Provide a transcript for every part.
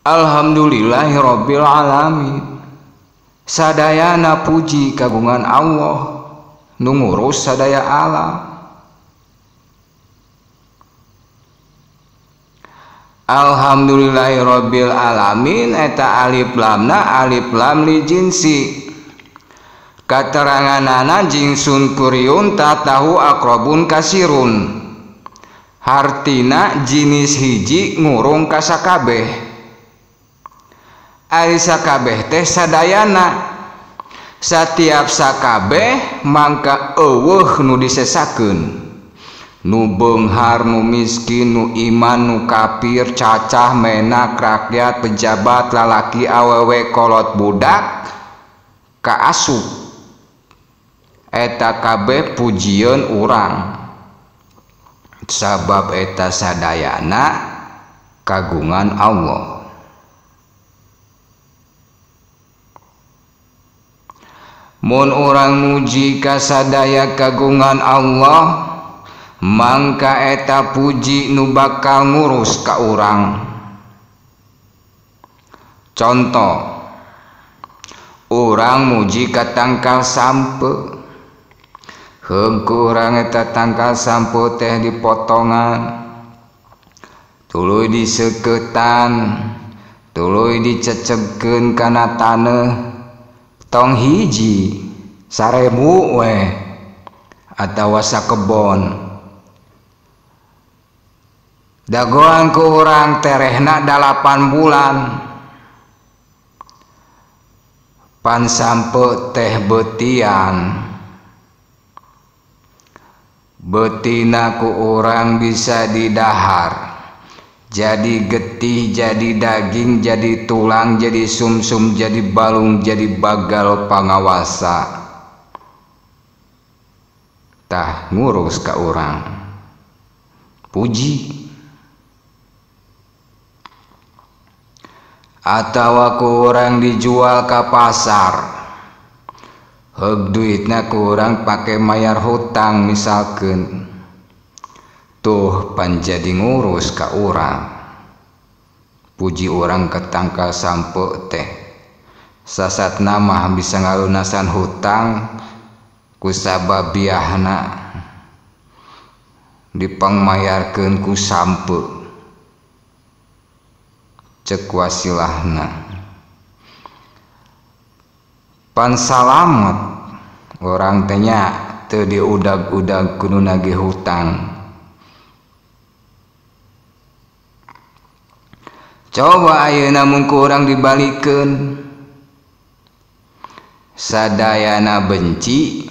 Alhamdulillahirabbil alamin. Sadayana puji kagungan Allah nu ngurus sadaya alam. Alhamdulillahirabbil alamin eta alif lamna alif lam li jinsi. Kateranganana jingsun kuriun tatahu akrobun kasirun. Hartina jinis hiji ngurung ka sakabeh. Ari sakabeh teh sadayana. Satiap sakabeh mangka eueuh nu disesakeun. Nu beunghar, nu miskin, nu iman, nu kafir, cacah, menak, rakyat, pejabat, lalaki, awewe, kolot, budak, kaasup. Eta kabeh pujieun urang. Sabab eta sadayana kagungan Allah. Mun urang muji ka sadaya kagungan Allah, mangka eta puji nu bakal ngurus ka urang. Contoh, urang muji ka tangkal sampe. Heung ku urang eta tangkal sampe teh dipotongan, tuluy diseketan, tuluy dicecebkeun kana taneuh, tong hiji 1000 weh atawa sakebon. Dagoan ku urang terehna 8 bulan. Pan sampe teh betian. Betina ku urang bisa didahar. Jadi getih, jadi daging, jadi tulang, jadi sumsum, jadi balung, jadi bagal pangawasa. Tah ngurus ka urang. Puji. Atawa ku urang dijual ka pasar. Heug duitna ku urang pake mayar hutang misalkeun. Tuh pan jadi ngurus ka urang. Puji urang ke tangkal sampe teh. Sasatna mah bisa ngalunasan hutang ku sababiahna dipangmayarkeun ku sampe. Cek wasilahna. Pan salamet urang teh nya teu diudag-udag kudu nagih hutang. Coba ayeuna mun ku urang dibalikeun. Sadayana benci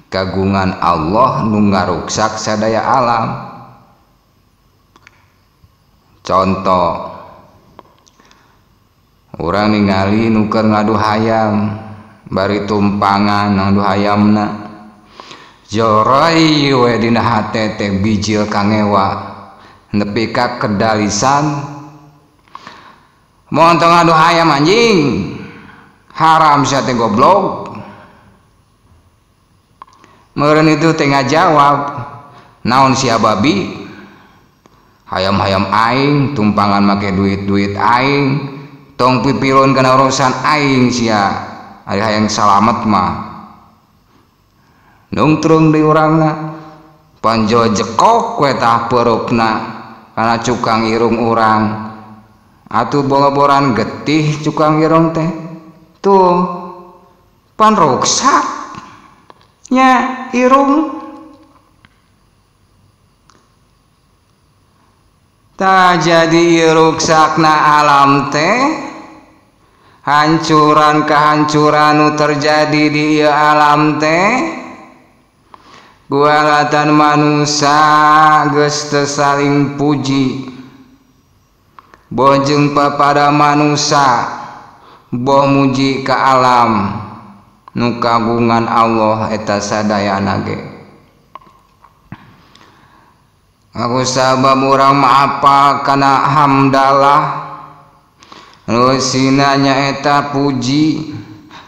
kagungan Allah nu ngaruksak sadaya alam. Contoh, urang ningali nu keur ngadu hayam, bari tumpangan ngadu hayamna. Jorai we dina hate teh bijil kangewa nepi ka kedalisan. Montong ngadu hayam anjing, haram sia teh goblok. Meureun itu teh ngajawab, naon sia babi? Hayam-hayam aing tumpangan make duit-duit aing, tong pipilun kana urusan aing sia. Ari hayang salamet mah. Nungtrung di urangna, panjo jekok we tah peurupna kana cukang irung urang. Atuh boloboran getih cukang irung teh. Tuh pan ruksak nya irung. Tah jadi ruksakna alam teh, hancuran kehancuran nu terjadi di ieu alam teh, gualatan manusia geus teu saling puji. Bojeng papada manusia boh muji ka alam nu kagungan Allah eta sadayana ge. Aku sabab urang maapal kana hamdalah nu sina nyaeta puji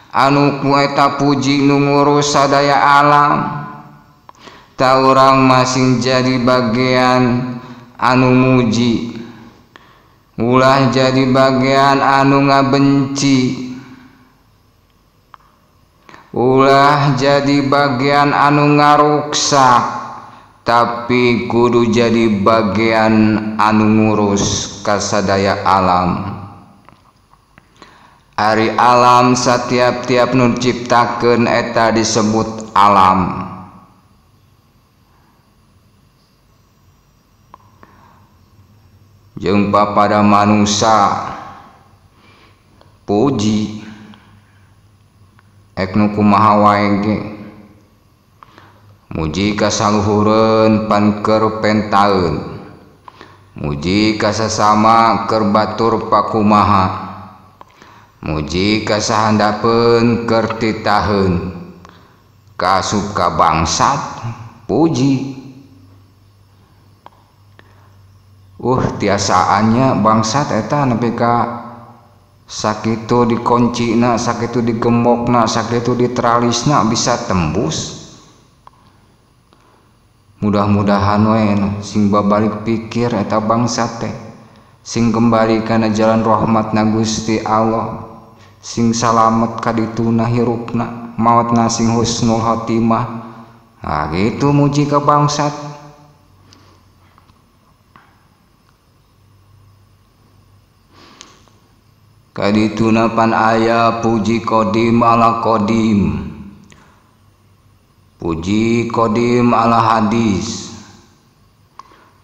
anu ku eta puji nu ngurus sadaya alam. Ta urang masing jadi bagian anu muji. Ulah jadi bagian anu ngabenci. Ulah jadi bagian anu ngaruksak, tapi kudu jadi bagian anu ngurus kasadaya alam. Ari alam satiap-tiap nu diciptakeun eta disebut alam. Jeung papada manusa puji ek nu kumaha wae ge, muji ka saluhureun pan keur pentaeun, muji ka sasama keur batur pakumaha, muji ka sahandapeun keur titaheun, kaasup ka bangsat puji. Tiasaannya bangsat eta nepi ka sakitu dikoncina, sakitu digembokna, sakitu diteralisna bisa tembus. Mudah-mudahan we sing babalik pikir eta bangsat teh, sing kembali kana jalan rahmatna Gusti Allah, sing salamet ka dituna hirupna, maotna sing husnul khotimah. Nah gitu muji ka bangsat. Kadituna pan aya puji qadim ala qadim, puji qadim ala hadis,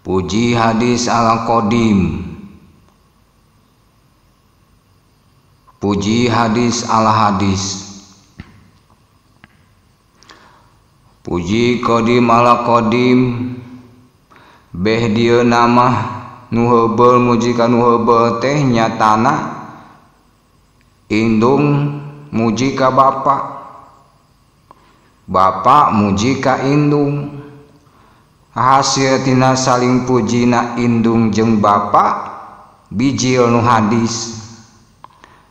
puji hadis ala qadim, puji hadis ala hadis, puji qadim ala qadim. Beh dieu namah nu heubeul muji ka nu heubeul teh nyatana indung muji ka bapa, bapa muji ka indung. Hasil tina saling pujina indung jeung bapa bijil nu hadis.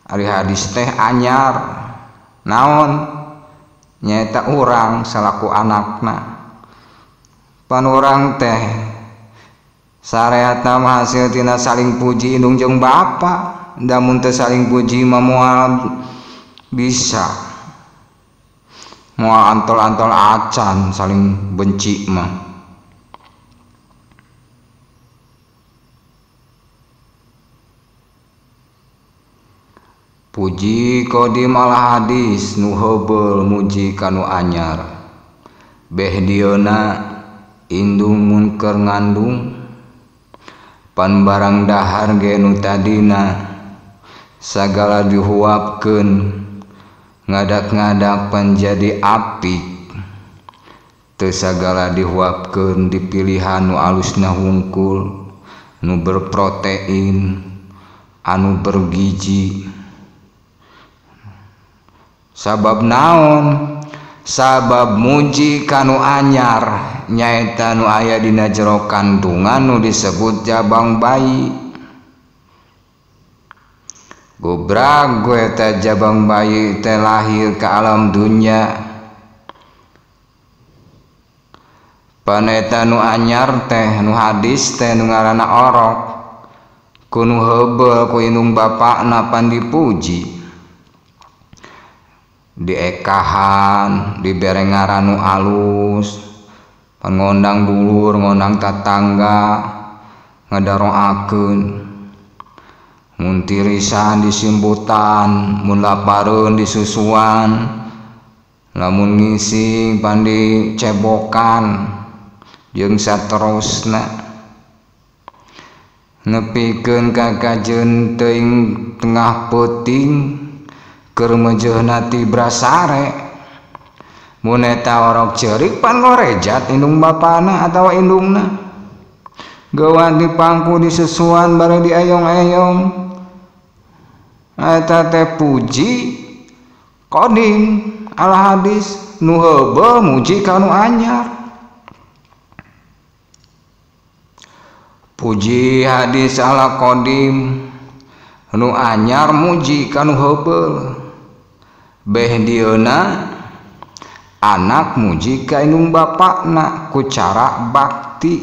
Ari hadis teh anyar naon nyaeta urang salaku anakna. Pan urang teh sareatna mah hasil tina saling puji indung jeung bapa. Damun teu saling puji mah moal bisa, moal antol-antol acan saling benci mah. Puji qadim ala hadis nu heubeul muji ka nu anyar. Beh dieuna indung mun keur ngandung pan barang dahar ge nu tadina sagala dihuapkeun, ngadak-ngadak panjadi apik. Teu sagala dihuapkeun dipilihan nu alusna hungkul, nu berprotein, anu bergizi. Sabab naon? Sabab muji kanu anyar nyaeta nu aya dina jero kandungan nu disebut jabang bayi. Gobrag gue teh jabang bayi teh lahir ke alam dunya. Paneta nu anyar teh nu hadis teh nu ngaranna orok, ku nu heubeul ku indung bapakna pan dipuji, diekahan, dibere ngaran nu alus, pan ngondang dulur, ngondang tatangga, ngadaroakeun. Mun tirisan disimbutan, mun lapareun disusuan, lamun ngising pan dicebokan, jeung saterosna. Nepikeun ka kajeun teuing tengah peuting keur meujeuhna tibra sare. Mun eta orok ceurik pan ngorejat indung bapana atawa indungna. Geuan dipangku disusuan bari dieyong-eyong. Eta teh puji qadim ala hadis nu heubeul muji ka nu anyar. Puji hadis ala qadim nu anyar muji ka nu heubeul. Beh dieuna anak muji ka indung bapakna ku cara bakti.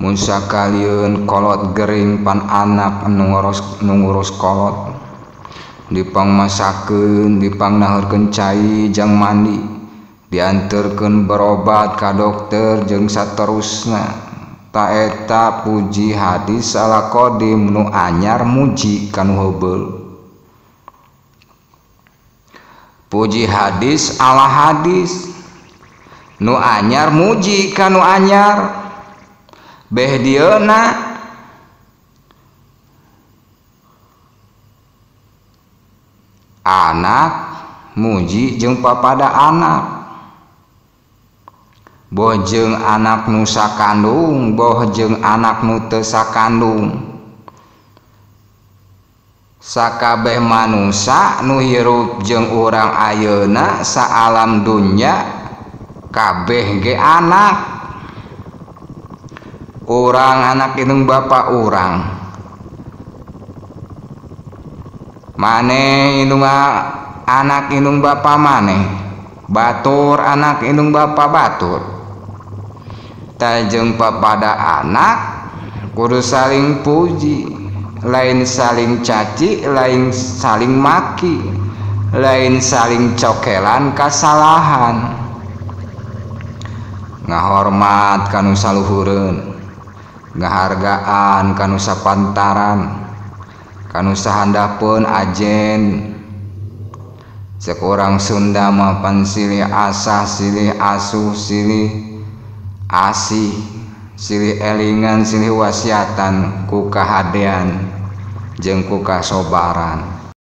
Mun sakalieun kolot gering pan anak nu ngurus kolot dipangmasakeun dipangnaheurkeun cai jang mandi dianterkeun berobat ka dokter jeung saterusna. Ta eta puji hadis ala qadim nu anyar muji kanu heubeul. Puji hadis ala hadis nu anyar muji kanu anyar. Beh dieuna anak muji jeung papada anak, boh jeung anak nu sakandung, boh jeung anak nu teu sakandung. Sakabeh manusa nu hirup jeung urang ayeuna saalam dunya kabeh ge anak. Urang anak indung bapa urang, maneh indung anak indung bapa maneh, batur anak indung bapa batur. Tajeng papada anak kudu saling puji, lain saling caci, lain saling maki, lain saling cokelan kasalahan. Ngahormat kanu saluhureun, ngahargaan kanu sapantaran, kanu sahandapeun ajen. Cek urang Sunda mah pan silih asah, silih asuh, silih asih, silih elingan, silih wasiatan ku kahadean jeung ku kasobaran.